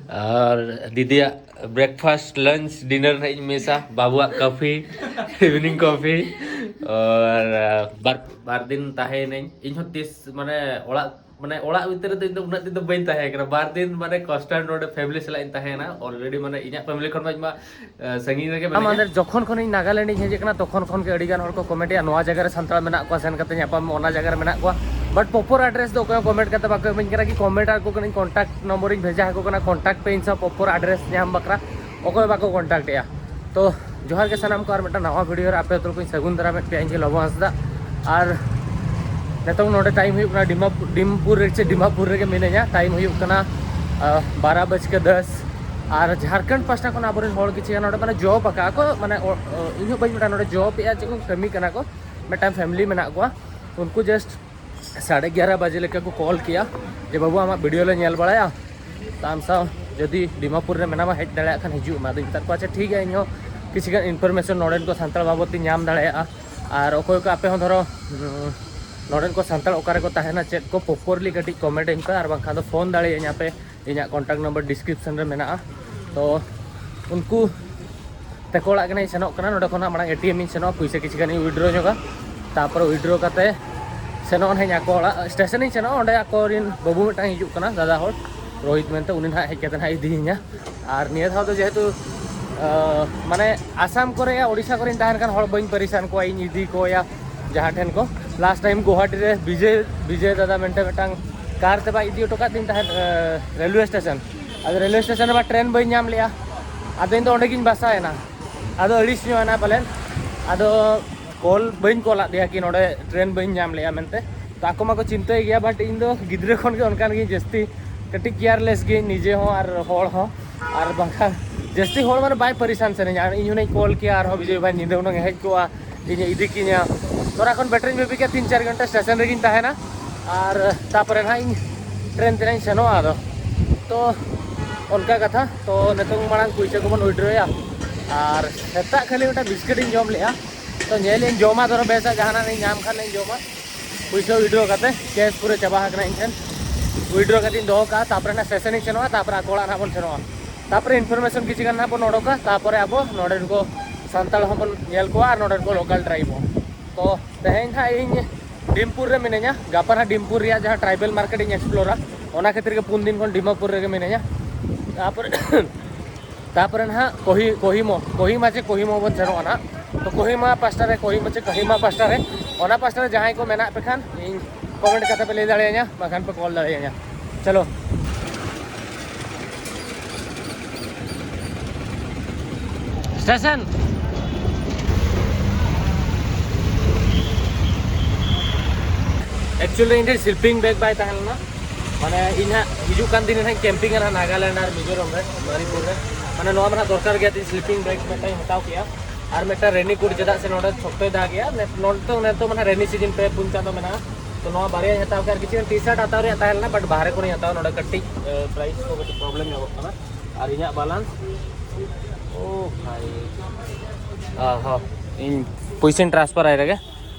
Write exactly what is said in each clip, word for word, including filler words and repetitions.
ᱟᱨ ᱫᱤᱫᱤᱭᱟᱜ breakfast, lunch, dinner ᱱᱟᱜ ᱤᱧ ᱢᱮᱥᱟ, ᱵᱟᱵᱩᱣᱟᱜ ᱠᱟᱯᱷᱤ, ᱤᱵᱷᱤᱱᱤᱝ ᱠᱚᱯᱷᱤ᱾ ᱟᱨ ᱵᱟᱨ ᱵᱟᱨ ᱫᱤᱱ ᱛᱟᱦᱮᱸᱭᱮᱱᱟᱹᱧ᱾ ᱤᱧ ᱦᱚᱸ ᱛᱤᱥ ᱢᱟᱱᱮ ᱚᱲᱟᱜ ᱢᱟᱱᱮ ᱚᱲᱟᱜ ᱵᱷᱤᱛᱤᱨ ᱨᱮᱫᱚ ᱤᱧ ᱫᱚ ᱩᱱᱟᱹᱜ ᱫᱤᱱ ᱫᱚ ᱵᱟᱹᱧ ᱛᱟᱦᱮᱸ ᱠᱟᱱᱟ᱾ ᱵᱟᱨ ᱫᱤᱱ ᱢᱟᱱᱮ ᱠᱚᱱᱥᱴᱮᱱᱴ ᱱᱚᱰᱮ ᱯᱷᱮᱢᱤᱞᱤ ᱥᱟᱞᱟᱜ ᱤᱧ ᱛᱟᱦᱮᱸᱭᱮᱱᱟ᱾ ᱚᱞᱨᱮᱰᱤ ᱢᱟᱱᱮ ᱤᱧᱟᱹᱜ ᱯᱷᱮᱢᱤᱞᱤ ᱠᱷᱚᱱ ᱢᱟ ᱤᱧ ᱢᱟ ᱥᱟᱺᱜᱤᱧ ᱨᱮᱜᱮ ᱢᱮᱱᱟᱜ ᱢᱟᱱᱮ ᱡᱚᱠᱷᱚᱱ ᱠᱷᱚᱱ ᱤᱧ ᱱᱟᱜᱟᱞᱮᱱᱰ ᱤᱧ ᱦᱮᱡ ᱟᱠᱟᱱᱟ, ᱛᱚᱠᱷᱚᱱ ᱠᱷᱚᱱ ᱜᱮ ᱟᱹᱰᱤ ᱜᱟᱱ ᱦᱚᱲ ᱠᱚ ᱠᱚᱢᱮᱱᱴ ᱮᱜᱼᱟ, "ᱱᱚᱣᱟ ᱡᱟᱭᱜᱟ ᱨᱮ ᱥᱟᱱᱛᱟᱲ ᱢᱮᱱᱟᱜ ᱠᱚᱣᱟ, ᱥᱮᱱ ᱠᱟᱛᱮ ᱧᱟᱯᱟᱢ ᱢᱮ, ᱚᱱᱟ ᱡᱟᱭᱜᱟ ᱨᱮ ᱢᱮᱱᱟᱜ ᱠᱚᱣᱟ", ᱵᱟᱴ ᱯᱨᱚᱯᱚᱨ ᱟᱰᱨᱮᱥ ᱫᱚ ᱚᱠᱚᱭ ᱦᱚᱸ ᱠᱚᱢᱮᱱᱴ ᱠᱟᱛᱮ ᱵᱟᱠᱚ ᱮᱢᱟᱹᱧ ᱠᱟᱱᱟ᱾ ᱠᱤ ᱠᱚᱢᱮᱱᱴ ᱟᱠᱚ ᱠᱟᱹᱱᱟᱹᱧ, ᱠᱚᱱᱴᱟᱠᱴ ᱱᱚᱢᱵᱚᱨ ᱤᱧ ᱵᱷᱮᱡᱟ ᱟᱠᱚ ᱠᱟᱱᱟ, ᱠᱚᱱᱴᱟᱠᱴ ᱯᱮ ᱤᱧ ᱥᱟᱶ ᱯᱨᱚᱯᱚᱨ ᱟᱰᱨᱮᱥ ᱧᱟᱢ ᱵᱟᱠᱷᱨᱟ, ᱚᱠᱚᱭ ᱵᱟᱠᱚ ᱠᱚᱱᱴᱟᱠᱴ ᱮᱜᱼᱟ᱾ ᱛᱚ ᱡᱚᱦᱟᱨ ᱜᱮ ᱥᱟᱱᱟᱢ ᱠᱚ, ᱟᱨ ᱢᱤᱫᱴᱟᱝ ᱱᱟᱣᱟ ᱵᱷᱤᱰᱤᱭᱳ ᱨᱮ ᱟᱯᱮ ᱡᱚᱛᱚ ᱠᱚᱧ ᱥᱟᱹᱜᱩᱱ ᱫᱟᱨᱟᱢᱮᱫ ᱯᱮᱭᱟ, ᱤᱧ ᱜᱮ ᱞᱚᱵᱚ ᱦᱟᱸᱥᱫᱟ᱾ ᱟᱨ ᱱᱤᱛᱚᱝ ᱱᱚᱰᱮ ᱴᱟᱭᱤᱢ ᱦᱩᱭᱩᱜ ᱠᱟᱱᱟ ᱰᱤᱢᱟᱯᱩᱨ, ᱰᱤᱢᱯᱩᱨ ᱨᱮ ᱪᱮ ᱰᱤᱢᱟᱯᱩᱨ ᱨᱮᱜᱮ ᱢᱤᱱᱟᱹᱧᱟ᱾ ᱴᱟᱭᱤᱢ ᱦᱩᱭᱩᱜ ᱠᱟᱱᱟ ᱵᱟᱨᱚ ᱵᱟᱡᱠᱮ ᱫᱚᱥ᱾ ᱟᱨ ᱡᱷᱟᱲᱠᱷᱚᱸᱰ ᱯᱟᱥᱴᱟ ᱠᱷᱚᱱ ᱟᱵᱚᱨᱮᱱ ᱦᱚᱲ ᱠᱤᱪᱷᱩ ᱜᱟᱱ ᱱᱚᱰᱮ ᱢᱟᱱᱮ ᱡᱚᱵ ᱟᱠᱟᱫ ᱠᱚ, ᱢᱟᱱᱮ ᱚ- ᱤᱧ ᱦᱚᱸ ᱵᱟᱹᱧ ᱵᱟᱰᱟᱭᱟ ᱱᱚᱰᱮ ᱡᱚᱵ ᱮᱫᱼᱟ ᱪᱮᱫ ᱠᱚ ᱠᱟᱹᱢᱤ ᱠᱟᱱᱟ ᱠᱚ᱾ ᱢᱤᱫᱴᱟᱝ ᱯᱷᱮᱢᱤᱞᱤ ᱢᱮᱱᱟᱜ ᱠᱚᱣᱟ, ᱩᱱᱠᱩ ᱡᱟᱥᱴ ᱥᱟᱲᱮ ᱮᱜᱟᱨᱚ ᱵᱟᱡᱮ ᱞᱮᱠᱟ ᱠᱚ ᱠᱚᱞ ᱠᱮᱜᱼᱟ ᱡᱮ, "ᱵᱟᱹᱵᱩ, ᱟᱢᱟᱜ ᱵᱷᱤᱰᱤᱭᱳ ᱞᱮ ᱧᱮᱞ ᱵᱟᱲᱟᱭᱟ, ᱛᱚ ᱟᱢ ᱥᱟᱶ ᱡᱩᱫᱤ ᱰᱤᱢᱟᱯᱩᱨ ᱨᱮ ᱢᱮᱱᱟᱢᱟ, ᱦᱮᱡ ᱫᱟᱲᱮᱭᱟᱜ ᱠᱷᱟᱱ ᱦᱤᱡᱩᱜ ᱢᱮ᱾" ᱟᱫᱚᱧ ᱢᱮᱛᱟᱫ ᱠᱚᱣᱟ, "ᱟᱪᱪᱷᱟ ᱴᱷᱤᱠ ᱜᱮᱭᱟ, ᱤᱧ ᱦᱚᱸ ᱠᱤᱪᱷᱩ ᱜᱟᱱ ᱤᱱᱯᱷᱚᱨᱢᱮᱥᱚᱱ ᱱᱚᱰᱮᱱ ᱠᱚ ᱥᱟᱱᱛᱟᱲ ᱵᱟᱵᱚᱫ ᱛᱤᱧ ᱧᱟᱢ ᱫᱟᱲᱮᱭᱟᱜᱼᱟ, ᱟᱨ ᱚᱠᱚᱭ ᱠᱚ ᱟᱯᱮ ᱦᱚᱸ ᱫᱷᱚᱨᱚ ᱩᱸ, ᱱᱚᱰᱮᱱ ᱠᱚ ᱥᱟᱱᱛᱟᱲ ᱚᱠᱟ ᱨᱮᱠᱚ ᱛᱟᱦᱮᱱᱟ, ᱪᱮᱫ ᱠᱚ ᱯᱨᱚᱯᱚᱨᱞᱤ ᱠᱟᱹᱴᱤᱡ ᱠᱚᱢᱮᱱᱴ ᱟᱹᱧ ᱯᱮ, ᱟᱨ ᱵᱟᱝᱠᱷᱟᱱ ᱫᱚ ᱯᱷᱳᱱ ᱫᱟᱲᱮᱭᱟᱹᱧᱟ ᱯᱮ, ᱤᱧᱟᱹᱜ ᱠᱚᱱᱴᱟᱠᱴ ᱱᱟᱢᱵᱟᱨ ᱰᱤᱥᱠᱨᱤᱯᱥᱚᱱ ᱨᱮ ᱢᱮᱱᱟᱜᱼᱟ᱾" ᱛᱚ ᱩᱱᱠᱩ ᱛᱟᱠᱚ ᱚᱲᱟᱜ ᱜᱮ ᱱᱟᱜ ᱤᱧ ᱥᱮᱱᱚᱜ ᱠᱟᱱᱟ᱾ ᱱᱚᱰᱮ ᱠᱷᱚᱱᱟᱜ ᱢᱟᱲᱟᱝ ᱮ ᱴᱤ ᱮᱢ ᱤᱧ ᱥᱮᱱᱚᱜᱼᱟ, ᱯᱩᱭᱥᱟᱹ ᱠᱤᱪᱷᱩ ᱜᱟᱱᱤᱧ ᱣᱤᱰᱨᱚ ᱧᱚᱜᱟ, ᱛᱟᱨᱯᱚᱨᱮ ᱣᱤᱰᱨᱚ ᱠᱟᱛᱮ ᱥᱮᱱᱚᱜ ᱱᱟᱜ ᱤᱧ ᱟᱠᱚ ᱚᱲᱟᱜ, ᱥᱴᱮᱥᱚᱱ ᱤᱧ ᱥᱮᱱᱚᱜᱼᱟ᱾ ᱚᱸᱰᱮ ᱟᱠᱚᱨᱮᱱ ᱵᱟᱹᱵᱩ ᱢᱤᱫᱴᱟᱝ ᱦᱤᱡᱩᱜ ᱠᱟᱱᱟ, ᱫᱟᱫᱟ ᱦᱚᱲ ᱨᱳᱦᱤᱛ ᱢᱮᱱᱛᱮ, ᱩᱱᱤ ᱱᱟᱜ ᱦᱮᱡ ᱠᱟᱛᱮ ᱱᱟᱜ ᱤᱫᱤᱭᱤᱧᱟ᱾ ᱟᱨ ᱱᱤᱭᱟᱹ ᱫᱷᱟᱣ ᱫᱚ ᱡᱮᱦᱮᱛᱩ ᱟᱸ, ᱢᱟᱱᱮ ᱟᱥᱟᱢ ᱠᱚᱨᱮ ᱭᱟ ᱳᱰᱤᱥᱟ ᱠᱚᱨᱮᱧ ᱛᱟᱦᱮᱱ ᱠᱷᱟᱱ ᱦᱚᱲ ᱵᱟᱹᱧ ᱯᱟᱹᱨᱤᱥᱟᱱ ᱠᱚᱣᱟ, ᱤᱧ ᱤᱫᱤ ᱠᱚᱣᱟ ᱡᱟᱦᱟᱸ ᱴᱷᱮᱱ ᱠᱚ᱾ ᱞᱟᱥᱴ ᱴᱟᱭᱤᱢ ᱜᱳᱦᱟᱴᱤ ᱨᱮ ᱵᱤᱡᱚᱭ, ᱵᱤᱡᱚᱭ ᱫᱟᱫᱟ ᱢᱮᱱᱛᱮ ᱢᱤᱫᱴᱟᱝ ᱠᱟᱨ ᱛᱮ ᱵᱟᱭ ᱤᱫᱤ ᱦᱚᱴᱚ ᱠᱟᱫ ᱛᱤᱧ ᱛᱟᱦᱮᱸᱫ ᱨᱮᱞᱣᱮ ᱥᱴᱮᱥᱚᱱ᱾ ᱟᱫᱚ ᱨᱮᱞᱣᱮ ᱥᱴᱮᱥᱚᱱ ᱨᱮᱢᱟ ᱴᱨᱮᱱ ᱵᱟᱹᱧ ᱧᱟᱢ ᱞᱮᱜᱼᱟ, ᱟᱫᱚ ᱤᱧ ᱫᱚ ᱚᱸᱰᱮ ᱜᱤᱧ ᱵᱟᱥᱟᱭᱮᱱᱟ᱾ ᱟᱫᱚ ᱟᱹᱲᱤᱥ ᱧᱚᱜ ᱮᱱᱟ ᱯᱟᱞᱮᱱ᱾ ᱟᱫᱚ ᱠᱚᱞ ᱵᱟᱹᱧ ᱠᱚᱞᱟᱫ ᱫᱮᱭᱟ ᱠᱤ ᱱᱚᱰᱮ ᱴᱨᱮᱱ ᱵᱟᱹᱧ ᱧᱟᱢ ᱞᱮᱜᱼᱟ ᱢᱮᱱᱛᱮ᱾ ᱛᱚ ᱟᱠᱚ ᱢᱟᱠᱚ ᱪᱤᱱᱛᱟᱹᱭ ᱜᱮᱭᱟ, ᱵᱟᱴ ᱤᱧ ᱫᱚ ᱜᱤᱫᱽᱨᱟᱹ ᱠᱷᱚᱱ ᱜᱮ ᱚᱱᱠᱟᱱ ᱜᱤᱧ ᱡᱟᱹᱥᱛᱤ, ᱠᱟᱹᱴᱤᱡ ᱠᱮᱭᱟᱨᱞᱮᱥ ᱜᱤᱧ ᱱᱤᱡᱮ ᱦᱚᱸ ᱟᱨ ᱦᱚᱲ ᱦᱚᱸ᱾ ᱟᱨ ᱵᱟᱝᱠᱷᱟᱱ ᱡᱟᱹᱥᱛᱤ ᱦᱚᱲ ᱢᱟᱱᱮ ᱵᱟᱭ ᱯᱟᱹᱨᱤᱥᱟᱱ ᱥᱟᱱᱟᱧᱟ᱾ ᱟᱨ ᱤᱧ ᱦᱚᱸᱧ ᱠᱚᱞ ᱠᱮᱭᱟ ᱟᱨᱦᱚᱸ, "ᱵᱤᱡᱚᱭ ᱵᱷᱟᱭ ᱧᱤᱫᱟᱹ ᱦᱩᱱᱟᱹᱝ ᱮ ᱦᱮᱡ ᱠᱚᱜᱼᱟ, ᱤᱧᱮ ᱤᱫᱤ ᱠᱤᱧᱟ᱾" ᱛᱚᱨᱟ ᱠᱷᱚᱱ ᱵᱮᱴᱟᱨᱤᱧ ᱵᱷᱟᱹᱵᱤ ᱠᱮᱭᱟ ᱛᱤᱱ ᱪᱟᱨ ᱜᱷᱚᱱᱴᱟ ᱥᱴᱮᱥᱚᱱ ᱨᱮᱜᱤᱧ ᱛᱟᱦᱮᱱᱟ, ᱟᱨ ᱛᱟᱯᱚᱨᱮ ᱱᱟᱦᱟᱜ ᱤᱧ ᱴᱨᱮᱱ ᱛᱮ ᱱᱟᱦᱟᱜ ᱤᱧ ᱥᱮᱱᱚᱜᱼᱟ᱾ ᱟᱫᱚ ᱛᱚ ᱚᱱᱠᱟ ᱠᱟᱛᱷᱟ᱾ ᱛᱚ ᱱᱤᱛᱚᱝ ᱢᱟᱲᱟᱝ ᱯᱩᱭᱥᱟᱹ ᱠᱚᱵᱚᱱ ᱣᱤᱰᱨᱚᱭᱟ, ᱟᱨ ᱥᱮᱛᱟᱜ ᱠᱷᱟᱹᱞᱤ ᱢᱤᱫᱴᱟᱝ ᱵᱤᱥᱠᱤᱴ ᱤᱧ ᱡᱚᱢ ᱞᱮᱜᱼᱟ᱾ ᱛᱚ ᱧᱮᱞ ᱤᱧ ᱡᱚᱢᱟ ᱫᱷᱚᱨᱚ ᱵᱮᱥᱟ, ᱡᱟᱦᱟᱱᱟᱜ ᱤᱧ ᱧᱟᱢ ᱠᱷᱟᱱ ᱤᱧ ᱡᱚᱢᱟ᱾ ᱯᱩᱭᱥᱟᱹ ᱣᱤᱰᱨᱚ ᱠᱟᱛᱮ ᱠᱮᱥ ᱯᱩᱨᱟᱹ ᱪᱟᱵᱟ ᱟᱠᱟᱱᱟ ᱤᱧ ᱴᱷᱮᱱ᱾ ᱩᱭᱤᱰᱨᱚ ᱠᱟᱛᱮᱧ ᱫᱚᱦᱚ ᱠᱟᱜᱼᱟ, ᱛᱟᱯᱚᱨᱮ ᱚᱱᱟ ᱥᱴᱮᱥᱚᱱᱤᱧ ᱥᱮᱱᱚᱜᱼᱟ, ᱛᱟᱯᱚᱨᱮ ᱟᱠᱚ ᱚᱲᱟᱜ ᱱᱟᱦᱟᱜ ᱵᱚᱱ ᱥᱮᱱᱚᱜᱼᱟ, ᱛᱟᱯᱚᱨᱮ ᱤᱱᱯᱷᱚᱨᱢᱮᱥᱚᱱ ᱠᱤᱪᱷᱩ ᱜᱟᱱ ᱱᱟᱦᱟᱜ ᱵᱚᱱ ᱚᱰᱚᱠᱟ, ᱛᱟᱯᱚᱨᱮ ᱟᱵᱚ ᱱᱚᱰᱮ ᱨᱮᱱ ᱠᱚ ᱥᱟᱱᱛᱟᱲ ᱦᱚᱸᱵᱚᱱ ᱧᱮᱞ ᱠᱚᱣᱟ ᱟᱨ ᱱᱚᱰᱮ ᱨᱮᱱ ᱠᱚ ᱞᱳᱠᱟᱞ ᱴᱨᱟᱭᱤᱵᱽ ᱦᱚᱸ᱾ ᱛᱚ ᱛᱮᱦᱮᱧ ᱱᱟᱦᱟᱜ ᱤᱧ ᱰᱤᱢᱯᱩᱨ ᱨᱮ ᱢᱤᱱᱟᱹᱧᱟ, ᱜᱟᱯᱟ ᱱᱟᱦᱟᱜ ᱰᱤᱢᱯᱩᱨ ᱨᱮᱭᱟᱜ ᱡᱟᱦᱟᱸ ᱴᱨᱟᱭᱵᱮᱞ ᱢᱟᱨᱠᱮᱴ ᱤᱧ ᱮᱠᱥᱯᱞᱳᱨᱟ, ᱚᱱᱟ ᱠᱷᱟᱹᱛᱤᱨ ᱜᱮ ᱯᱩᱱ ᱫᱤᱱ ᱠᱷᱚᱱ ᱰᱤᱢᱟᱯᱩᱨ ᱨᱮᱜᱮ ᱢᱤᱱᱟᱹᱧᱟ᱾ ᱛᱟᱯᱚᱨᱮ ᱛᱟᱯᱚᱨᱮ ᱱᱟᱦᱟᱜ ᱠᱚᱦᱤ ᱠᱚᱦᱤᱢᱚ ᱠᱚᱦᱤᱢᱟ ᱪᱮ ᱠᱚᱦᱤᱢᱚ ᱵᱚᱱ ᱥᱮᱱᱚᱜᱼᱟ ᱱᱟᱦᱟᱜ᱾ ᱛᱚ ᱠᱚᱦᱤᱢᱟ ᱯᱟᱥᱴᱟ ᱨᱮ, ᱠᱚᱦᱤᱢᱟ ᱪᱮ ᱠᱚᱦᱤᱢᱟ ᱯᱟᱥᱴᱟ ᱨᱮ, ᱚᱱᱟ ᱯᱟᱥᱴᱟ ᱨᱮ ᱡᱟᱦᱟᱸᱭ ᱠᱚ ᱢᱮᱱᱟᱜ ᱯᱮ ᱠᱷᱟᱱ ᱤᱧ ᱠᱚᱢᱮᱱᱴ ᱠᱟᱛᱮ ᱯᱮ ᱞᱟᱹᱭ ᱫᱟᱲᱮᱭᱟᱹᱧᱟ, ᱵᱟᱠᱷᱟᱱ ᱯᱮ ᱠᱚᱞ ᱫᱟᱲᱮᱭᱟᱹᱧᱟ᱾ ᱪᱚᱞᱚ᱾ ᱥᱴᱮᱥᱚᱱ᱾ ᱮᱠᱪᱩᱭᱮᱞᱤ ᱤᱧ ᱴᱷᱮᱱ ᱥᱞᱤᱯᱤᱝ ᱵᱮᱜᱽ ᱵᱟᱭ ᱛᱟᱦᱮᱸ ᱞᱮᱱᱟ᱾ ᱢᱟᱱᱮ ᱤᱧ ᱦᱟᱸᱜ ᱦᱤᱡᱩᱜ ᱠᱟᱱ ᱫᱤᱱ ᱦᱟᱸᱜ ᱠᱮᱢᱯᱤᱝ ᱟᱨ ᱱᱟᱜᱟᱞᱮᱱᱰ ᱟᱨ ᱢᱤᱡᱳᱨᱟᱢ ᱨᱮ, ᱢᱚᱱᱤᱯᱩᱨ ᱨᱮ᱾ ᱢᱟᱱᱮ ᱱᱚᱣᱟ ᱢᱟ ᱱᱟᱜ ᱫᱚᱨᱠᱟᱨ ᱜᱮᱭᱟ, ᱛᱤᱧ ᱥᱞᱤᱯᱤᱝ ᱵᱮᱜᱽ ᱢᱤᱫᱴᱟᱝ ᱦᱟᱛᱟᱣ ᱠᱮᱜᱼᱟ᱾ ᱟᱨ ᱢᱤᱫᱴᱟᱝ ᱨᱮᱱᱤ ᱠᱳᱴ, ᱪᱮᱫᱟᱜ ᱥᱮ ᱱᱚᱰᱮ ᱥᱚᱠᱛᱚᱭ ᱫᱟᱜᱮᱜᱼᱟ᱾ ᱱᱮ-, ᱱᱚᱰᱮ ᱛᱚ, ᱱᱮ ᱛᱚ ᱢᱟᱱᱮ ᱨᱮᱱᱤ ᱥᱤᱡᱤᱱ ᱯᱮ ᱯᱩᱱ ᱪᱟᱸᱫᱚ ᱢᱮᱱᱟᱜᱼᱟ᱾ ᱛᱚ ᱱᱚᱣᱟ ᱵᱟᱨᱭᱟᱧ ᱦᱟᱛᱟᱣ ᱠᱮᱜᱼᱟ᱾ ᱟᱨ ᱠᱤᱪᱷᱩ ᱴᱤ ᱥᱟᱨᱴ ᱦᱟᱛᱟᱣ ᱨᱮᱭᱟᱜ ᱛᱟᱦᱮᱸ ᱞᱮᱱᱟ, ᱵᱟᱴ ᱵᱟᱦᱨᱮ ᱠᱷᱚᱱᱤᱧ ᱦᱟᱛᱟᱣᱟ᱾ ᱱᱚᱰᱮ ᱠᱟᱹᱴᱤᱡ ᱯᱨᱟᱭᱤᱥ ᱠᱚ ᱠᱟᱹᱴᱤᱡ ᱯᱨᱚᱵᱞᱮᱢ ᱧᱚᱜᱚᱜ ᱠᱟᱱᱟ᱾ ᱟᱨ ᱤᱧᱟᱹᱜ ᱵᱮᱞᱮᱱᱥ, ᱳ ᱵᱷᱟᱭ, ᱚ ᱦᱚᱸ, ᱤᱧ ᱯᱩᱭᱥᱟᱹᱧ ᱴᱨᱟᱱᱥᱯᱷᱟᱨ ᱟᱭ ᱨᱮᱜᱮ᱾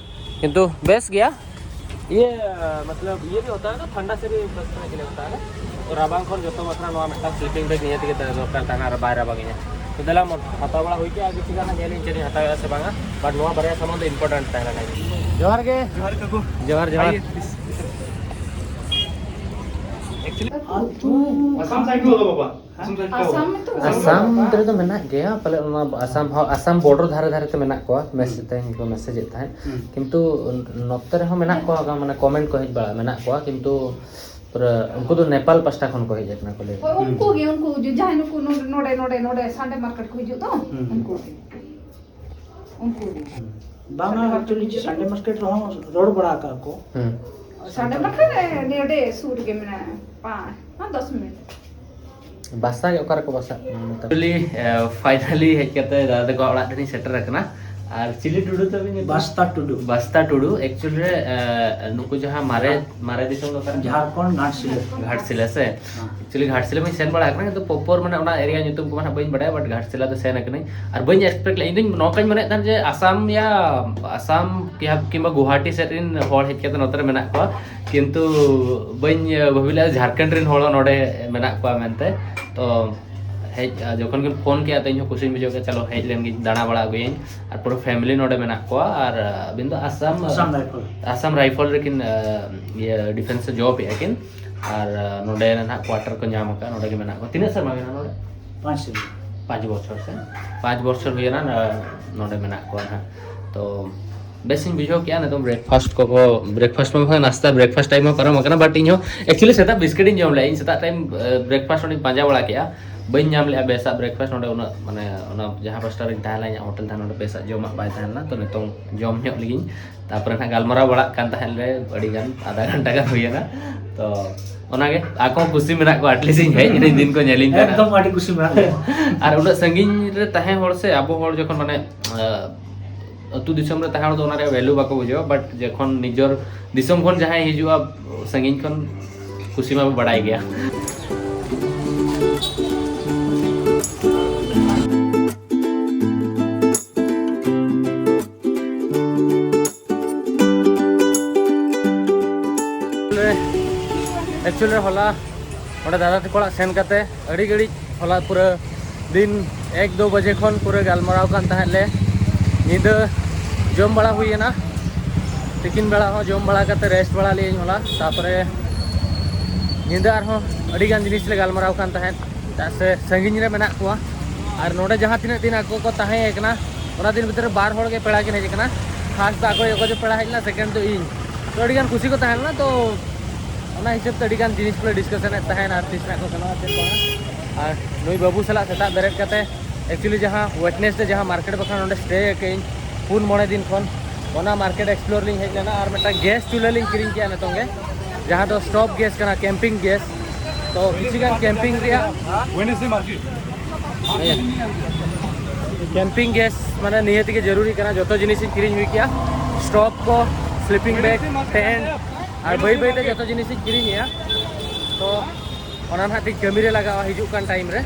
ᱠᱤᱱᱛᱩ ᱵᱮᱥ ᱜᱮᱭᱟ᱾ ᱤᱭᱟᱹ, ᱢᱚᱛᱞᱚᱵ, ᱤᱭᱟᱹ ᱵᱷᱤ ᱦᱳᱛᱟ ᱦᱮ ᱱᱟ, ᱴᱷᱟᱱᱰᱟ ᱥᱮ ᱵᱷᱤ ᱵᱟᱪᱱᱮ ᱠᱮ ᱞᱤᱭᱮ ᱦᱳᱛᱟ ᱦᱮ ᱱᱟ᱾ ᱛᱚ ᱨᱟᱵᱟᱝ ᱠᱷᱚᱱ ᱡᱚᱛᱚ ᱵᱟᱠᱷᱨᱟ ᱱᱚᱣᱟ ᱢᱤᱫᱴᱟᱝ ᱥᱞᱤᱯᱤᱝ ᱵᱮᱜᱽ ᱱᱤᱦᱟᱹᱛ ᱜᱮ ᱫᱚᱨᱠᱟᱨ ᱛᱟᱦᱮᱱᱟ, ᱟᱨ ᱵᱟᱭ ᱨᱟᱵᱟᱝ ᱤᱧᱟ᱾ ᱛᱚ ᱫᱮᱞᱟ ᱢᱚᱱ ᱦᱟᱛᱟᱣ ᱵᱟᱲᱟ ᱦᱩᱭ ᱠᱮᱜᱼᱟ, ᱟᱨ ᱠᱤᱪᱷᱩ ᱜᱟᱱ ᱧᱮᱞ ᱤᱧ ᱪᱮᱫ ᱤᱧ ᱦᱟᱛᱟᱣᱮᱜᱼᱟ ᱥᱮ ᱵᱟᱝᱟ᱾ ᱵᱟᱴ ᱱᱚᱣᱟ ᱵᱟᱨᱭᱟ ᱥᱟᱢᱟᱱ ᱫᱚ ᱤᱢᱯᱚᱨᱴᱮᱱᱴ ᱛᱟᱦᱮᱱᱟ ᱱᱟᱜ᱾ ᱡᱚᱦᱟᱨ ᱜᱮ᱾ ᱡᱚᱦᱟᱨ ᱠᱟᱠᱩ᱾ ᱡᱚᱦᱟᱨ, ᱡᱚᱦᱟᱨ᱾ ᱟᱭᱮ, please᱾ Actually, ᱟᱨ ᱛᱩ ᱟᱥᱟᱢ side ᱠᱚ ᱵᱟᱵᱟ᱾ ᱟᱥᱟᱢ ᱨᱮᱫᱚ ᱢᱮᱱᱟᱜ ᱜᱮᱭᱟ ᱯᱟᱞᱮ, ᱚᱱᱟ ᱟᱥᱟᱢ ᱦᱚᱸ, ᱟᱥᱟᱢ ᱵᱚᱰᱟᱨ ᱫᱷᱟᱨᱮ ᱫᱷᱟᱨᱮ ᱛᱮ ᱢᱮᱱᱟᱜ ᱠᱚᱣᱟ᱾ ᱢᱮᱥ ᱦᱩᱸ᱾ ᱛᱮᱦᱮᱧ ᱠᱚ ᱢᱮᱥᱮᱡᱽ ᱮᱫ ᱛᱟᱦᱮᱸᱫ᱾ ᱦᱩᱸ᱾ ᱠᱤᱱᱛᱩ ᱱᱚᱛᱮ ᱨᱮᱦᱚᱸ ᱢᱮᱱᱟᱜ ᱠᱚᱣᱟ, ᱢᱟᱱᱮ ᱠᱚᱢᱮᱱᱴ ᱠᱚ ᱦᱮᱡ ᱵᱟᱲᱟᱜᱼᱟ, ᱢᱮᱱᱟᱜ ᱠᱚᱣᱟ, ᱠᱤᱱᱛᱩ ᱯᱩᱨᱟᱹ ᱩᱱᱠᱩ ᱫᱚ ᱱᱮᱯᱟᱞ ᱯᱟᱥᱴᱟ ᱠᱷᱚᱱ ᱠᱚ ᱦᱮᱡ ᱟᱠᱟᱱᱟ ᱠᱚ ᱞᱟᱹᱭ᱾ ᱦᱳᱭ, ᱩᱱᱠᱩ ᱜᱮ, ᱩᱱᱠᱩ ᱡᱮ ᱡᱟᱦᱟᱸᱭ ᱱᱩᱠᱩ ᱱᱚᱰᱮ, ᱱᱚᱰᱮ, ᱱᱚᱰᱮ, ᱱᱚᱰᱮ ᱥᱟᱱᱰᱮ ᱢᱟᱨᱠᱮᱴ ᱠᱚ ᱦᱤᱡᱩᱜ ᱫᱚ, ᱦᱩᱸ᱾ ᱩᱱᱠᱩ ᱜᱮ᱾ ᱩᱱᱠᱩ ᱜᱮ᱾ ᱵᱟᱝᱟ, actually ᱥᱟᱱᱰᱮ ᱢᱟᱨᱠᱮᱴ ᱨᱮᱦᱚᱸ ᱨᱚᱲ ᱵᱟᱲᱟ ᱟᱠᱟᱫ ᱠᱚ᱾ ᱦᱩᱸ᱾ ᱥᱟᱱᱰᱮ ᱢᱟᱨᱠᱮᱴ ᱨᱮ ᱱᱚᱰᱮ ᱥᱩᱨ ᱜᱮ ᱢᱮᱱᱟᱜᱼᱟ, ᱯᱟᱸᱪ, ᱯᱟᱸᱪ ᱫᱚᱥ ᱢᱤᱱᱤᱴ᱾ ᱵᱟᱥᱟ ᱜᱮ ᱚᱠᱟ ᱨᱮᱠᱚ ᱵᱟᱥᱟᱜ ᱠᱟᱱᱟ ᱱᱮᱛᱟᱨ? Actually, ᱯᱷᱟᱭᱱᱟᱞᱤ ᱦᱮᱡ ᱠᱟᱛᱮ ᱫᱟᱫᱟ ᱛᱟᱠᱚ ᱚᱲᱟᱜ ᱴᱷᱮᱱᱤᱧ ᱥᱮᱴᱮᱨ ᱟᱠᱟᱱᱟ᱾ ᱟᱨ ᱪᱤᱞᱤ ᱴᱩᱰᱩ ᱛᱟᱵᱤᱱ ᱧᱩᱛᱩᱢ? ᱵᱟᱥᱛᱟ ᱴᱩᱰᱩ᱾ ᱵᱟᱥᱛᱟ ᱴᱩᱰᱩ᱾ ᱮᱠᱪᱩᱭᱮᱞ ᱨᱮ, ᱮ, ᱱᱩᱠᱩ ᱡᱟᱦᱟᱸ ᱢᱟᱨᱮ, ᱢᱟᱨᱮ ᱫᱤᱥᱚᱢ ᱫᱚ ᱚᱠᱟᱨᱮ? ᱡᱷᱟᱲᱠᱷᱚᱸᱰ, ᱜᱷᱟᱴᱥᱤᱞᱟᱹ᱾ ᱜᱷᱟᱴᱥᱤᱞᱟᱹ ᱥᱮ? ᱦᱮᱸ᱾ ᱮᱠᱪᱩᱭᱮᱞᱤ ᱜᱷᱟᱴᱥᱤᱞᱟᱹ ᱢᱟᱧ ᱥᱮᱱ ᱵᱟᱲᱟ ᱟᱠᱟᱱᱟ, ᱠᱤᱱᱛᱩ ᱯᱚᱯᱚᱨ ᱢᱟᱱᱮ ᱚᱱᱟ ᱮᱨᱤᱭᱟ ᱧᱩᱛᱩᱢ ᱠᱚ ᱢᱟ ᱱᱟᱦᱟᱜ ᱵᱟᱹᱧ ᱵᱟᱰᱟᱭᱟ, but ᱜᱷᱟᱴᱥᱤᱞᱟᱹ ᱫᱚ ᱥᱮᱱ ᱟᱠᱟᱱᱟᱹᱧ᱾ ᱟᱨ ᱵᱟᱹᱧ ᱮᱠᱥᱯᱮᱠᱴ ᱞᱮᱫᱟ, ᱤᱧ ᱫᱚᱧ ᱱᱚᱝᱠᱟᱧ ᱢᱚᱱᱮᱭᱮᱫ ᱛᱟᱦᱮᱸᱫ ᱡᱮ ᱟᱥᱟᱢ ᱭᱟ, ᱟᱥᱟᱢ ᱠᱤ-, ᱠᱤᱝᱵᱟ ᱜᱩᱣᱟᱦᱟᱴᱤ ᱥᱮᱫ ᱨᱮᱱ ᱦᱚᱲ ᱦᱮᱡ ᱠᱟᱛᱮ ᱱᱚᱛᱮ ᱨᱮ ᱢᱮᱱᱟᱜ ᱠᱚᱣᱟ, ᱠᱤᱱᱛᱩ ᱵᱟᱹᱧ ᱵᱷᱟᱹᱵᱤ ᱞᱮᱫᱟ ᱡᱷᱟᱲᱠᱷᱚᱸᱰ ᱨᱮᱱ ᱦᱚᱲ ᱦᱚᱸ ᱱᱚᱰᱮ ᱢᱮᱱᱟᱜ ᱠᱚᱣᱟ ᱢᱮᱱᱛᱮ᱾ ᱛᱚ ᱦᱮᱡ, ᱡᱚᱠᱷᱚᱱ ᱜᱮ ᱯᱷᱳᱱ ᱠᱮᱫᱟ, ᱛᱚ ᱤᱧ ᱦᱚᱸ ᱠᱩᱥᱤᱧ ᱵᱩᱡᱷᱟᱹᱣ ᱠᱮᱫᱟ, ᱪᱚᱞᱚ ᱦᱮᱡ ᱞᱮᱱ ᱜᱤᱧ, ᱫᱟᱬᱟ ᱵᱟᱲᱟ ᱟᱹᱜᱩᱭᱟᱹᱧ᱾ ᱟᱨ ᱯᱩᱨᱟᱹ ᱯᱷᱮᱢᱤᱞᱤ ᱱᱚᱰᱮ ᱢᱮᱱᱟᱜ ᱠᱚᱣᱟ᱾ ᱟᱨ ᱟᱹᱵᱤᱱ ᱫᱚ ᱟᱥᱟᱢ, ᱟᱥᱟᱢ ᱨᱟᱭᱯᱷᱚᱞ᱾ ᱟᱥᱟᱢ ᱨᱟᱭᱯᱷᱚᱞ ᱨᱮᱠᱤᱱ, ᱤᱭᱟᱹ, ᱰᱤᱯᱷᱮᱱᱥ ᱨᱮ ᱡᱚᱵ ᱮᱫᱼᱟ ᱠᱤᱱ᱾ ᱟᱨ ᱱᱚᱰᱮ ᱱᱟᱦᱟᱜ ᱠᱣᱟᱴᱟᱨ ᱠᱚ ᱧᱟᱢ ᱟᱠᱟᱫᱼᱟ, ᱱᱚᱰᱮ ᱜᱮ ᱢᱮᱱᱟᱜ ᱠᱚᱣᱟ᱾ ᱛᱤᱱᱟᱹᱜ ᱥᱮᱨᱢᱟ ᱦᱩᱭᱱᱟ ᱱᱚᱰᱮ? ᱯᱟᱸᱪ ᱥᱮᱨᱢᱟ᱾ ᱯᱟᱸᱪ ᱵᱚᱪᱷᱚᱨ ᱥᱮ? ᱯᱟᱸᱪ ᱵᱚᱪᱷᱚᱨ ᱦᱩᱭᱮᱱᱟ, ᱱᱚᱰᱮ ᱢᱮᱱᱟᱜ ᱠᱚᱣᱟ ᱱᱟᱦᱟᱜ᱾ ᱛᱚ ᱵᱮᱥᱤᱧ ᱵᱩᱡᱷᱟᱹᱣ ᱠᱮᱜᱼᱟ ᱱᱤᱛᱚᱝ ᱵᱨᱮᱠᱯᱷᱟᱥᱴ ᱠᱚ, ᱵᱨᱮᱠᱯᱷᱟᱥᱴ ᱢᱟ ᱵᱟᱝ, ᱱᱟᱥᱛᱟ, ᱵᱨᱮᱠᱯᱷᱟᱥᱴ ᱴᱟᱭᱤᱢ ᱦᱚᱸ ᱯᱟᱨᱚᱢ ᱟᱠᱟᱱᱟ, but ᱤᱧ ᱦᱚᱸ ᱮᱠᱪᱩᱭᱮᱞᱤ ᱥᱮᱛᱟᱜ ᱵᱤᱥᱠᱤᱴ ᱤᱧ ᱡᱚᱢ ᱞᱮᱜᱼᱟ᱾ ᱤᱧ ᱥᱮᱛᱟᱜ ᱴᱟᱭᱤᱢ, ᱮ, ᱵᱨᱮᱠᱯᱷᱟᱥᱴ ᱚᱸᱰᱮᱧ ᱯᱟᱸᱡᱟ ᱵᱟᱲᱟ ᱠᱮᱜᱼᱟ, ᱵᱟᱹᱧ ᱧᱟᱢ ᱞᱮᱜᱼᱟ ᱵᱮᱥᱟᱜ ᱵᱨᱮᱠᱯᱷᱟᱥᱴ᱾ ᱚᱸᱰᱮ ᱩᱱᱟᱹᱜ, ᱢᱟᱱᱮ, ᱚᱱᱟ ᱡᱟᱦᱟᱸ ᱯᱟᱥᱴᱟ ᱨᱤᱧ ᱛᱟᱦᱮᱸ ᱞᱮᱱᱟ, ᱤᱧᱟᱹᱜ ᱦᱳᱴᱮᱞ ᱛᱟᱦᱮᱸ, ᱱᱚᱸᱰᱮ ᱵᱮᱥᱟᱜ ᱡᱚᱢᱟᱜ ᱵᱟᱭ ᱛᱟᱦᱮᱸ ᱞᱮᱱᱟ᱾ ᱛᱚ ᱱᱤᱛᱚᱝ ᱡᱚᱢ ᱧᱚᱜ ᱞᱟᱹᱜᱤᱧ᱾ ᱛᱟᱯᱚᱨᱮ ᱱᱟᱦᱟᱜ ᱜᱟᱞᱢᱟᱨᱟᱣ ᱵᱟᱲᱟᱜ ᱠᱟᱱ ᱛᱟᱦᱮᱸᱫ ᱞᱮ ᱟᱹᱰᱤ ᱜᱟᱱ, ᱟᱫᱷᱟ ᱜᱷᱚᱱᱴᱟ ᱜᱟᱱ ᱦᱩᱭᱮᱱᱟ᱾ ᱛᱚ ᱚᱱᱟᱜᱮ, ᱟᱠᱚ ᱦᱚᱸ ᱠᱩᱥᱤ ᱢᱮᱱᱟᱜ ᱠᱚᱣᱟ, ᱟᱴᱞᱤᱥᱴ ᱤᱧ ᱦᱮᱡ ᱮᱱᱟᱹᱧ, ᱫᱤᱱ ᱠᱚ ᱧᱮᱞᱤᱧ ᱠᱟᱱᱟ᱾ ᱮᱠᱫᱚᱢ ᱟᱹᱰᱤ ᱠᱩᱥᱤ ᱢᱮᱱᱟᱜ ᱠᱚᱣᱟ᱾ ᱟᱨ ᱩᱱᱟᱹᱜ ᱥᱟᱺᱜᱤᱧ ᱨᱮ ᱛᱟᱦᱮᱸ ᱦᱚᱲ ᱥᱮ, ᱟᱵᱚ ᱦᱚᱲ ᱡᱚᱠᱷᱚᱱ, ᱢᱟᱱᱮ, ᱟᱹᱛᱩ ᱫᱤᱥᱚᱢ ᱨᱮ ᱛᱟᱦᱮᱸ ᱦᱚᱲ ᱫᱚ ᱚᱱᱟ ᱨᱮᱭᱟᱜ ᱵᱷᱮᱞᱩ ᱵᱟᱠᱚ ᱵᱩᱡᱷᱟᱹᱣᱟ, but ᱡᱚᱠᱷᱚᱱ ᱱᱤᱡᱚᱨ ᱫᱤᱥᱚᱢ ᱠᱷᱚᱱ ᱡᱟᱦᱟᱸᱭ ᱦᱤᱡᱩᱜᱼᱟ ᱥᱟᱺᱜᱤᱧ ᱠᱷᱚᱱ, ᱠᱩᱥᱤ ᱢᱟᱵᱚ ᱵᱟᱲᱟᱭ ᱜᱮᱭᱟ᱾ ᱮᱠᱪᱩᱭᱮᱞᱤ ᱦᱚᱞᱟ ᱚᱸᱰᱮ ᱫᱟᱫᱟ ᱛᱟᱠᱚ ᱚᱲᱟᱜ ᱥᱮᱱ ᱠᱟᱛᱮ ᱟᱹᱰᱤ ᱜᱷᱟᱹᱲᱤᱡ, ᱦᱚᱞᱟ ᱯᱩᱨᱟᱹ ᱫᱤᱱ ᱮᱠ ᱫᱩ ᱵᱟᱡᱮ ᱠᱷᱚᱱ ᱯᱩᱨᱟᱹ ᱜᱟᱞᱢᱟᱨᱟᱣ ᱠᱟᱱ ᱛᱟᱦᱮᱸᱫ ᱞᱮ᱾ ᱧᱤᱫᱟᱹ ᱡᱚᱢ ᱵᱟᱲᱟ ᱦᱩᱭᱮᱱᱟ, ᱛᱤᱠᱤᱱ ᱵᱮᱲᱟ ᱦᱚᱸ ᱡᱚᱢ ᱵᱟᱲᱟ ᱠᱟᱛᱮ ᱨᱮᱥᱴ ᱵᱟᱲᱟ ᱞᱮᱜᱼᱟᱹᱧ ᱦᱚᱞᱟ᱾ ᱛᱟᱨᱯᱚᱨᱮ ᱧᱤᱫᱟᱹ ᱟᱨᱦᱚᱸ ᱟᱹᱰᱤ ᱜᱟᱱ ᱡᱤᱱᱤᱥ ᱞᱮ ᱜᱟᱞᱢᱟᱨᱟᱣ ᱠᱟᱱ ᱛᱟᱦᱮᱸᱫ, ᱪᱮᱫᱟᱜ ᱥᱮ ᱥᱟᱺᱜᱤᱧ ᱨᱮ ᱢᱮᱱᱟᱜ ᱠᱚᱣᱟ᱾ ᱟᱨ ᱱᱚᱰᱮ ᱡᱟᱦᱟᱸ ᱛᱤᱱᱟᱹᱜ ᱫᱤᱱ ᱟᱠᱚ ᱠᱚ ᱛᱟᱦᱮᱸ ᱠᱟᱱᱟ, ᱚᱱᱟ ᱫᱤᱱ ᱵᱷᱤᱛᱨᱤ ᱨᱮ ᱵᱟᱨ ᱦᱚᱲ ᱜᱮ ᱯᱮᱲᱟ ᱠᱤᱱ ᱦᱮᱡ ᱟᱠᱟᱱᱟ᱾ ᱯᱷᱟᱥᱴ ᱫᱚ ᱟᱠᱚ ᱚᱠᱚᱭ ᱪᱚ ᱯᱮᱲᱟ ᱦᱮᱡ ᱞᱮᱱᱟ, ᱥᱮᱠᱮᱱᱰ ᱫᱚ ᱤᱧ᱾ ᱛᱚ ᱟᱹᱰᱤ ᱜᱟᱱ ᱠᱩᱥᱤ ᱠᱚ ᱛᱟᱦᱮᱸ ᱞᱮᱱᱟ, ᱛᱚ ᱚᱱᱟ ᱦᱤᱥᱟᱹᱵ ᱛᱮ ᱟᱹᱰᱤ ᱜᱟᱱ ᱡᱤᱱᱤᱥ ᱠᱚᱞᱮ ᱰᱤᱥᱠᱟᱥᱚᱱᱮᱫ ᱛᱟᱦᱮᱸᱫ ᱟᱨ ᱛᱤᱥ ᱱᱟᱜ ᱠᱚ ᱥᱮᱱᱚᱜᱼᱟ, ᱪᱮᱫ ᱠᱚ ᱵᱟᱝ᱾ ᱟᱨ ᱱᱩᱭ ᱵᱟᱹᱵᱩ ᱥᱟᱞᱟᱜ ᱥᱮᱛᱟᱜ ᱵᱮᱨᱮᱫ ᱠᱟᱛᱮ, ᱮᱠᱪᱩᱭᱮᱞᱤ ᱡᱟᱦᱟᱸ ᱳᱭᱮᱰᱱᱮᱥᱰᱮ ᱡᱟᱦᱟᱸ ᱢᱟᱨᱠᱮᱴ ᱵᱟᱠᱷᱨᱟ ᱱᱚᱰᱮ ᱥᱴᱮ ᱟᱠᱟᱫᱟᱹᱧ ᱯᱩᱱ ᱢᱚᱬᱮ ᱫᱤᱱ ᱠᱷᱚᱱ, ᱚᱱᱟ ᱢᱟᱨᱠᱮᱴ ᱮᱠᱥᱯᱞᱳᱨ ᱞᱤᱧ ᱦᱮᱡ ᱞᱮᱱᱟ᱾ ᱟᱨ ᱢᱤᱫᱴᱟᱝ ᱜᱮᱥ ᱪᱩᱞᱦᱟᱹ ᱞᱤᱧ ᱠᱤᱨᱤᱧ ᱠᱮᱜᱼᱟ ᱱᱤᱛᱚᱝ ᱜᱮ, ᱡᱟᱦᱟᱸ ᱫᱚ ᱥᱴᱚᱵᱷ ᱜᱮᱥ ᱠᱟᱱᱟ, ᱠᱮᱢᱯᱤᱝ ᱜᱮᱥ᱾ ᱛᱚ ᱠᱤᱪᱷᱩ ᱜᱟᱱ ᱠᱮᱢᱯᱤᱝ ᱨᱮᱭᱟᱜ ᱳᱭᱮᱰᱱᱮᱥᱰᱮ ᱢᱟᱨᱠᱮᱴ᱾ ᱠᱮᱢᱯᱤᱝ ᱜᱮᱥ ᱢᱟᱱᱮ ᱱᱤᱭᱟᱹ ᱛᱮᱜᱮ ᱡᱟᱹᱨᱩᱨᱤ ᱠᱟᱱᱟ᱾ ᱡᱚᱛᱚ ᱡᱤᱱᱤᱥ ᱤᱧ ᱠᱤᱨᱤᱧ ᱦᱩᱭ ᱠᱮᱜᱼᱟ, ᱥᱴᱚᱵ ᱠᱚ, ᱥᱞᱤᱯᱤᱝ ᱵᱮᱜᱽ, ᱴᱮᱱᱴ, ᱟᱨ ᱵᱟᱹᱭ ᱵᱟᱹᱭ ᱛᱮ ᱡᱚᱛᱚ ᱡᱤᱱᱤᱥ ᱤᱧ ᱠᱤᱨᱤᱧᱮᱜᱼᱟ᱾ ᱛᱚ ᱚᱱᱟ ᱱᱟᱦᱟᱜ ᱛᱤᱧ ᱠᱟᱹᱢᱤ ᱨᱮ ᱞᱟᱜᱟᱣᱟ ᱦᱤᱡᱩᱜ ᱠᱟᱱ ᱴᱟᱭᱤᱢ ᱨᱮ᱾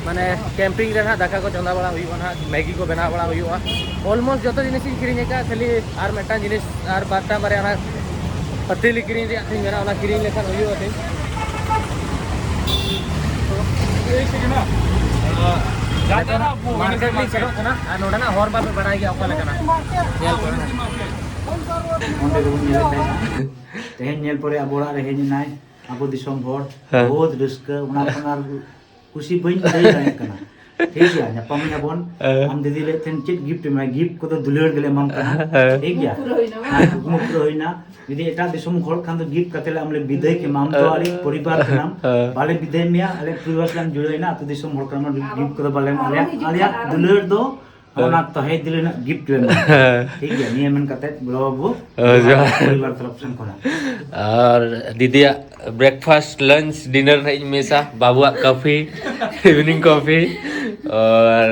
ᱢᱟᱱᱮ ᱠᱮᱢᱯᱤᱝ ᱨᱮ ᱱᱟᱦᱟᱜ ᱫᱟᱠᱟ ᱠᱚ ᱪᱚᱸᱫᱟ ᱵᱟᱲᱟ ᱦᱩᱭᱩᱜᱼᱟ, ᱱᱟᱦᱟᱜ ᱢᱮᱜᱤ ᱠᱚ ᱵᱮᱱᱟᱣ ᱵᱟᱲᱟ ᱦᱩᱭᱩᱜᱼᱟ᱾ ᱚᱞᱢᱳᱥᱴ ᱡᱚᱛᱚ ᱡᱤᱱᱤᱥ ᱤᱧ ᱠᱤᱨᱤᱧ ᱟᱠᱟᱫᱼᱟ, ᱠᱷᱟᱹᱞᱤ ᱟᱨ ᱢᱤᱫᱴᱟᱝ ᱡᱤᱱᱤᱥ ᱟᱨ ᱵᱟᱨᱴᱟᱝ ᱵᱟᱨᱭᱟ ᱱᱟᱦᱟᱜ ᱯᱟᱹᱛᱤᱞ ᱠᱤᱨᱤᱧ ᱨᱮᱭᱟᱜ ᱛᱤᱧ ᱢᱮᱱᱟᱜᱼᱟ, ᱚᱱᱟ ᱠᱤᱨᱤᱧ ᱞᱮᱠᱷᱟᱱ ᱦᱩᱭᱩᱜᱼᱟ ᱛᱤᱧ᱾ ᱢᱟᱨᱠᱮᱴ ᱞᱤᱧ ᱥᱮᱱᱚᱜ ᱠᱟᱱᱟ ᱟᱨ ᱱᱚᱰᱮᱱᱟᱜ ᱦᱚᱨ ᱵᱟᱯᱮ ᱵᱟᱲᱟᱭ ᱜᱮᱭᱟ ᱚᱠᱟ ᱞᱮᱠᱟᱱᱟ? ᱧᱮᱞ ᱯᱮ᱾ ᱚᱸᱰᱮ ᱜᱮᱵᱚᱱ ᱧᱮᱞᱮᱫ ᱛᱟᱦᱮᱱᱟ᱾ ᱛᱮᱦᱮᱧ ᱧᱮᱞ ᱯᱚᱨᱮ ᱟᱵᱚ ᱚᱲᱟᱜ ᱨᱮ ᱦᱮᱡ ᱮᱱᱟᱭ ᱟᱵᱚ ᱫᱤᱥᱚᱢ ᱦᱚᱲ᱾ ᱦᱮᱸ᱾ ᱵᱚᱦᱩᱛ ᱨᱟᱹᱥᱠᱟᱹ, ᱚᱱᱟ ᱠᱷᱚᱱ ᱟᱨ ᱠᱩᱥᱤ ᱵᱟᱹᱧ ᱞᱟᱹᱭ ᱫᱟᱲᱮᱭᱟᱜ ᱠᱟᱱᱟ᱾ ᱴᱷᱤᱠ ᱜᱮᱭᱟ, ᱧᱟᱯᱟᱢ ᱮᱱᱟ ᱵᱚᱱ᱾ ᱦᱮᱸ᱾ ᱟᱢ ᱫᱤᱫᱤ ᱞᱟᱹᱭᱮᱫ ᱛᱟᱦᱮᱱ ᱪᱮᱫ ᱜᱤᱯᱷᱴ ᱮᱢᱟᱭ, ᱜᱤᱯᱷᱴ ᱠᱚᱫᱚ ᱫᱩᱞᱟᱹᱲ ᱜᱮᱞᱮ ᱮᱢᱟᱢ ᱠᱟᱱᱟ᱾ ᱦᱮᱸ᱾ ᱴᱷᱤᱠ ᱜᱮᱭᱟ, ᱟᱨ ᱠᱩᱠᱢᱩ ᱯᱩᱨᱟᱹ ᱦᱩᱭᱱᱟ᱾ ᱡᱩᱫᱤ ᱮᱴᱟᱜ ᱫᱤᱥᱚᱢ ᱦᱚᱲ ᱠᱷᱟᱱ ᱫᱚ ᱜᱤᱯᱷᱴ ᱠᱟᱛᱮ ᱞᱮ ᱟᱢ ᱞᱮ ᱵᱤᱫᱟᱹᱭ ᱠᱮᱢᱟ, ᱟᱢ ᱫᱚ ᱟᱞᱮ ᱯᱚᱨᱤᱵᱟᱨ ᱠᱟᱱᱟᱢ, ᱦᱮᱸ᱾ ᱵᱟᱞᱮ ᱵᱤᱫᱟᱹᱭ ᱢᱮᱭᱟ, ᱟᱞᱮ ᱯᱚᱨᱤᱵᱟᱨ ᱥᱟᱞᱟᱜ ᱮᱢ ᱡᱩᱲᱟᱹᱣ ᱮᱱᱟ᱾ ᱟᱹᱛᱩ ᱫᱤᱥᱚᱢ ᱦᱚᱲ ᱠᱟᱱᱟᱢ, ᱜᱤᱯᱷᱴ ᱠᱚᱫᱚ ᱵᱟᱞᱮ ᱮᱢᱟ, ᱟᱞᱮᱭᱟᱜ, ᱟᱞᱮᱭᱟᱜ ᱫᱩᱞᱟᱹᱲ ᱫᱚ ᱚᱱᱟ ᱛᱚᱦᱮ ᱫᱤᱞ ᱨᱮᱱᱟᱜ ᱜᱤᱯᱷᱴ ᱞᱮ ᱮᱢᱟ᱾ ᱦᱮᱸ᱾ ᱴᱷᱤᱠ ᱜᱮᱭᱟ, ᱱᱤᱭᱟᱹ ᱢᱮᱱ ᱠᱟᱛᱮ ᱵᱚᱲᱚ ᱵᱟᱹᱵᱩ ᱦᱳᱭ, ᱡᱚᱦᱟᱨ᱾ ᱯᱚᱨᱤᱵᱟᱨ ᱛᱚᱨᱚᱯ ᱥᱮᱱ ᱠᱷᱚᱱᱟᱜ᱾ ᱟᱨ ᱫᱤᱫᱤᱭᱟᱜ ᱵᱨᱮᱠᱯᱷᱟᱥᱴ, ᱞᱟᱧᱪ, ᱰᱤᱱᱟᱨ ᱱᱟᱦᱟᱜ ᱤᱧ ᱢᱮᱥᱟ, ᱵᱟᱵᱩᱣᱟᱜ ᱠᱟᱯᱷᱤ, ᱤᱵᱷᱤᱱᱤᱝ ᱠᱟᱯᱷᱤ᱾ ᱟᱨ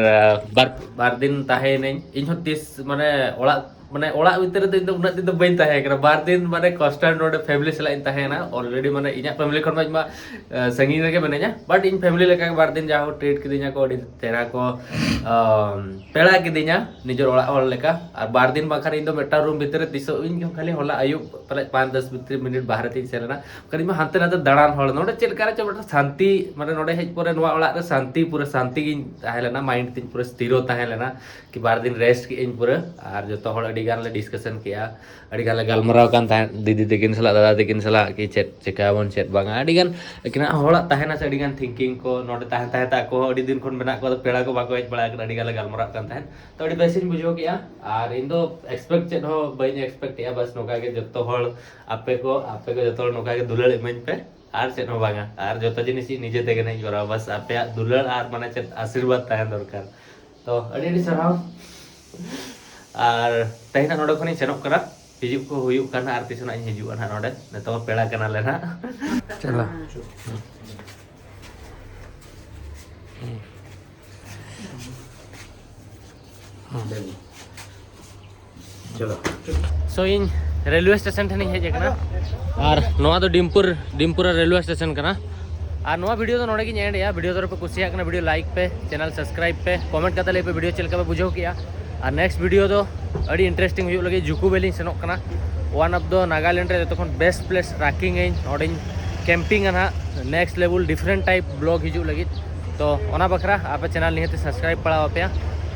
ᱵᱟᱨ, ᱵᱟᱨ ᱫᱤᱱ ᱛᱟᱦᱮᱸᱭᱮᱱᱟᱹᱧ᱾ ᱤᱧ ᱦᱚᱸ ᱛᱤᱥ ᱢᱟᱱᱮ ᱚᱲᱟᱜ, ᱢᱟᱱᱮ ᱚᱲᱟᱜ ᱵᱷᱤᱛᱤᱨ ᱨᱮᱫᱚ ᱤᱧ ᱫᱚ ᱩᱱᱟᱹᱜ ᱫᱤᱱ ᱫᱚ ᱵᱟᱹᱧ ᱛᱟᱦᱮᱸ ᱠᱟᱱᱟ᱾ ᱵᱟᱨ ᱫᱤᱱ ᱢᱟᱱᱮ ᱠᱚᱱᱥᱴᱮᱱᱴ ᱱᱚᱰᱮ ᱯᱷᱮᱢᱤᱞᱤ ᱥᱟᱞᱟᱜ ᱤᱧ ᱛᱟᱦᱮᱸᱭᱮᱱᱟ᱾ ᱚᱞᱨᱮᱰᱤ ᱢᱟᱱᱮ ᱤᱧᱟᱹᱜ ᱯᱷᱮᱢᱤᱞᱤ ᱠᱷᱚᱱ ᱢᱟ ᱤᱧ ᱢᱟ, ᱮ, ᱥᱟᱺᱜᱤᱧ ᱨᱮᱜᱮ ᱢᱤᱱᱟᱹᱧᱟ᱾ ᱵᱟᱴ ᱤᱧ ᱯᱷᱮᱢᱤᱞᱤ ᱞᱮᱠᱟ ᱜᱮ ᱵᱟᱨ ᱫᱤᱱ ᱡᱟ ᱦᱳᱠ ᱴᱨᱤᱴ ᱠᱤᱫᱤᱧᱟ ᱠᱚ, ᱟᱹᱰᱤ ᱪᱮᱦᱨᱟ ᱠᱚ, ᱟᱢ, ᱯᱮᱲᱟ ᱠᱤᱫᱤᱧᱟ ᱱᱤᱡᱮᱨ ᱚᱲᱟᱜ ᱦᱚᱲ ᱞᱮᱠᱟ᱾ ᱟᱨ ᱵᱟᱨ ᱫᱤᱱ ᱵᱟᱝᱠᱷᱟᱱ ᱤᱧ ᱫᱚ ᱢᱤᱫᱴᱟᱝ ᱨᱩᱢ ᱵᱷᱤᱛᱤᱨ ᱨᱮ ᱛᱤᱥᱚᱜ ᱤᱧ ᱠᱷᱟᱹᱞᱤ ᱦᱚᱞᱟ ᱟᱹᱭᱩᱵ ᱯᱟᱞᱮ ᱯᱟᱸᱪ ᱫᱚᱥ ᱵᱷᱤᱛᱨᱤ ᱢᱤᱱᱤᱴ ᱵᱟᱦᱨᱮ ᱛᱤᱧ ᱥᱮᱱ ᱞᱮᱱᱟ᱾ ᱠᱷᱟᱹᱞᱤ ᱢᱟ ᱦᱟᱱᱛᱮ ᱱᱟᱛᱮ ᱫᱟᱬᱟᱱ ᱦᱚᱲ, ᱱᱚᱰᱮ ᱪᱮᱫ ᱞᱮᱠᱟ ᱨᱮ ᱪᱚ ᱢᱤᱫᱴᱟᱝ ᱥᱟᱱᱛᱤ, ᱢᱟᱱᱮ ᱱᱚᱰᱮ ᱦᱮᱡ ᱯᱚᱨᱮ ᱱᱚᱣᱟ ᱚᱲᱟᱜ ᱨᱮ ᱥᱟᱱᱛᱤ, ᱯᱩᱨᱟᱹ ᱥᱟᱱᱛᱤ ᱜᱤᱧ ᱛᱟᱦᱮᱸ ᱞᱮᱱᱟ, ᱢᱟᱭᱤᱱᱰ ᱛᱤᱧ ᱯᱩᱨᱟᱹ ᱥᱛᱷᱤᱨᱚ ᱛᱟᱦᱮᱸ ᱞᱮᱱᱟ᱾ ᱠᱤ ᱵᱟᱨ ᱫᱤᱱ ᱨᱮᱥᱴ ᱠᱮᱫ ᱟᱹᱧ ᱯᱩᱨᱟᱹ᱾ ᱟᱨ ᱡᱚᱛᱚ ᱦᱚᱲ ᱟᱹᱰᱤ ᱜᱟᱱ ᱞᱮ ᱰᱤᱥᱠᱟᱥᱚᱱ ᱠᱮᱜᱼᱟ, ᱟᱹᱰᱤ ᱜᱟᱱ ᱞᱮ ᱜᱟᱞᱢᱟᱨᱟᱣ ᱠᱟᱱ ᱛᱟᱦᱮᱸᱫ ᱫᱤᱫᱤ ᱛᱟᱹᱠᱤᱱ ᱥᱟᱞᱟᱜ, ᱫᱟᱫᱟ ᱛᱟᱹᱠᱤᱱ ᱥᱟᱞᱟᱜ, ᱠᱤ ᱪᱮᱫ ᱪᱮᱠᱟᱭᱟᱵᱚᱱ ᱪᱮᱫ ᱵᱟᱝᱟ᱾ ᱟᱹᱰᱤ ᱜᱟᱱ ᱟᱹᱠᱤᱱᱟᱜ ᱦᱚᱲᱟᱜ ᱛᱟᱦᱮᱱᱟ ᱥᱮ ᱟᱹᱰᱤ ᱜᱟᱱ ᱛᱷᱤᱝᱠᱤᱝ ᱠᱚ, ᱱᱚᱰᱮ ᱛᱟᱦᱮᱸ ᱛᱟᱦᱮᱸ ᱛᱮ ᱟᱠᱚ ᱦᱚᱸ ᱟᱹᱰᱤ ᱫᱤᱱ ᱠᱷᱚᱱ ᱢᱮᱱᱟᱜ ᱠᱚᱣᱟ, ᱟᱫᱚ ᱯᱮᱲᱟ ᱠᱚ ᱵᱟᱠᱚ ᱦᱮᱡ ᱵᱟᱲᱟ ᱟᱠᱟᱱᱟ, ᱟᱹᱰᱤ ᱜᱟᱱ ᱞᱮ ᱜᱟᱞᱢᱟᱨᱟᱜ ᱠᱟᱱ ᱛᱟᱦᱮᱸᱫ᱾ ᱛᱚ ᱟᱹᱰᱤ ᱵᱮᱥᱤᱧ ᱵᱩᱡᱷᱟᱹᱣ ᱠᱮᱜᱼᱟ᱾ ᱟᱨ ᱤᱧ ᱫᱚ ᱮᱠᱥᱯᱮᱠᱴ ᱪᱮᱫ ᱦᱚᱸ ᱵᱟᱹᱧ ᱮᱠᱥᱯᱮᱠᱴ ᱮᱜᱼᱟ, ᱵᱟᱥ ᱱᱚᱝᱠᱟ ᱜᱮ ᱡᱚᱛᱚ ᱦᱚᱲ, ᱟᱯᱮ ᱠᱚ, ᱟᱯᱮ ᱠᱚ ᱡᱚᱛᱚ ᱦᱚᱲ ᱱᱚᱝᱠᱟ ᱜᱮ ᱫᱩᱞᱟᱹᱲ ᱤᱢᱟᱹᱧ ᱯᱮ, ᱟᱨ ᱪᱮᱫ ᱦᱚᱸ ᱵᱟᱝᱟ᱾ ᱟᱨ ᱡᱚᱛᱚ ᱡᱤᱱᱤᱥ ᱤᱧ ᱱᱤᱡᱮ ᱛᱮᱜᱮ ᱱᱟᱜ ᱤᱧ ᱠᱚᱨᱟᱣᱟ, ᱵᱟᱥ ᱟᱯᱮᱭᱟᱜ ᱫᱩᱞᱟᱹᱲ ᱟᱨ ᱢᱟᱱᱮ ᱪᱮᱫ ᱟᱥᱤᱨᱵᱟᱫᱽ ᱛᱟᱦᱮᱱ ᱫᱚᱨᱠᱟᱨ᱾ ᱛᱚ ᱟᱹᱰᱤ ᱟᱹᱰᱤ ᱥᱟᱨᱦᱟᱣ᱾ ᱟᱨ ᱛᱮᱦᱮᱧ ᱱᱟᱜ ᱱᱚᱰᱮ ᱠᱷᱚᱱᱤᱧ ᱥᱮᱱᱚᱜ ᱠᱟᱱᱟ, ᱦᱤᱡᱩᱜ ᱠᱚ ᱦᱩᱭᱩᱜ ᱠᱟᱱᱟ, ᱟᱨ ᱛᱤᱥ ᱱᱟᱜ ᱤᱧ ᱦᱤᱡᱩᱜᱼᱟ ᱱᱟᱜ ᱱᱚᱰᱮ, ᱱᱤᱛᱚᱜ ᱢᱟ ᱯᱮᱲᱟ ᱠᱟᱱᱟᱞᱮ ᱱᱟᱜ᱾ ᱪᱟᱞᱟᱜ᱾ ᱪᱚᱞᱚ᱾ So ᱤᱧ ᱨᱮᱞᱣᱮ ᱥᱴᱮᱥᱚᱱ ᱴᱷᱮᱱᱤᱧ ᱦᱮᱡ ᱟᱠᱟᱱᱟ ᱟᱨ ᱱᱚᱣᱟ ᱫᱚ ᱰᱤᱢᱯᱩᱨ, ᱰᱤᱢᱯᱩᱨ ᱨᱮᱞᱣᱮ ᱥᱴᱮᱥᱚᱱ ᱠᱟᱱᱟ᱾ ᱟᱨ ᱱᱚᱣᱟ ᱵᱷᱤᱰᱤᱭᱳ ᱫᱚ ᱱᱚᱰᱮ ᱜᱤᱧ ᱮᱱᱰ ᱮᱜᱼᱟ᱾ ᱵᱷᱤᱰᱤᱭᱳ ᱫᱚ ᱯᱮ ᱠᱩᱥᱤᱭᱟᱜ ᱠᱟᱱᱟ, ᱵᱷᱤᱰᱤᱭᱳ ᱞᱟᱭᱤᱠ ᱯᱮ, ᱪᱮᱱᱮᱞ ᱥᱟᱵᱥᱠᱨᱟᱭᱤᱵ ᱯᱮ, ᱠᱚᱢᱮᱱᱴ ᱠᱟᱛᱮ ᱞᱟᱹᱭ ᱯᱮ ᱵᱷᱤᱰᱤᱭᱳ ᱪᱮᱫ ᱞᱮᱠᱟ ᱯᱮ ᱵᱩᱡᱷᱟᱹᱣ ᱠᱮᱜᱼᱟ᱾ ᱟᱨ ᱱᱮᱠᱥᱴ ᱵᱷᱤᱰᱤᱭᱳ ᱫᱚ ᱟᱹᱰᱤ ᱤᱱᱴᱟᱨᱮᱥᱴᱤᱝ ᱦᱩᱭᱩᱜ ᱞᱟᱹᱜᱤᱫ ᱡᱩᱠᱩ ᱵᱷᱮᱞᱤᱧ ᱥᱮᱱᱚᱜ ᱠᱟᱱᱟ, one of the ᱱᱟᱜᱟᱞᱮᱱᱰ ᱨᱮ ᱡᱚᱛᱚ ᱠᱷᱚᱱ ᱵᱮᱥᱴ ᱯᱞᱮᱥ ᱴᱨᱮᱠᱤᱝ ᱟᱹᱧ, ᱚᱸᱰᱮᱧ ᱠᱮᱢᱯᱤᱝᱟ ᱱᱟᱦᱟᱜ, ᱱᱮᱠᱥᱴ ᱞᱮᱵᱮᱞ ᱰᱤᱯᱷᱟᱨᱮᱱᱴ ᱴᱟᱭᱤᱯ ᱵᱞᱚᱜ ᱦᱤᱡᱩᱜ ᱞᱟᱹᱜᱤᱫ᱾ ᱛᱚ ᱚᱱᱟ ᱵᱟᱠᱷᱨᱟ ᱟᱯᱮ ᱪᱮᱱᱮᱞ ᱱᱤᱦᱟᱹᱛ ᱥᱟᱵᱥᱠᱨᱟᱭᱤᱵ ᱯᱟᱲᱟᱣ ᱟᱯᱮᱭᱟ᱾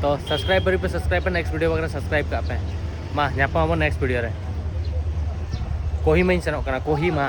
ᱛᱚ ᱥᱟᱵᱥᱠᱨᱟᱭᱤᱵ ᱟᱹᱣᱨᱤ ᱯᱮ ᱥᱟᱵᱥᱠᱨᱟᱭᱤᱵ ᱯᱮ, ᱱᱮᱠᱥᱴ ᱵᱷᱤᱰᱤᱭᱳ ᱵᱟᱠᱷᱨᱟ ᱥᱟᱵᱥᱠᱨᱟᱭᱤᱵ ᱠᱟᱜ ᱯᱮ᱾ ᱢᱟ ᱧᱟᱯᱟᱢ ᱟᱵᱚᱱ ᱱᱮᱠᱥᱴ ᱵᱷᱤᱰᱤᱭᱳ ᱨᱮ᱾ ᱠᱳᱦᱤᱢᱟᱧ ᱥᱮᱱᱚᱜ ᱠᱟᱱᱟ, ᱠᱳᱦᱤᱢᱟ᱾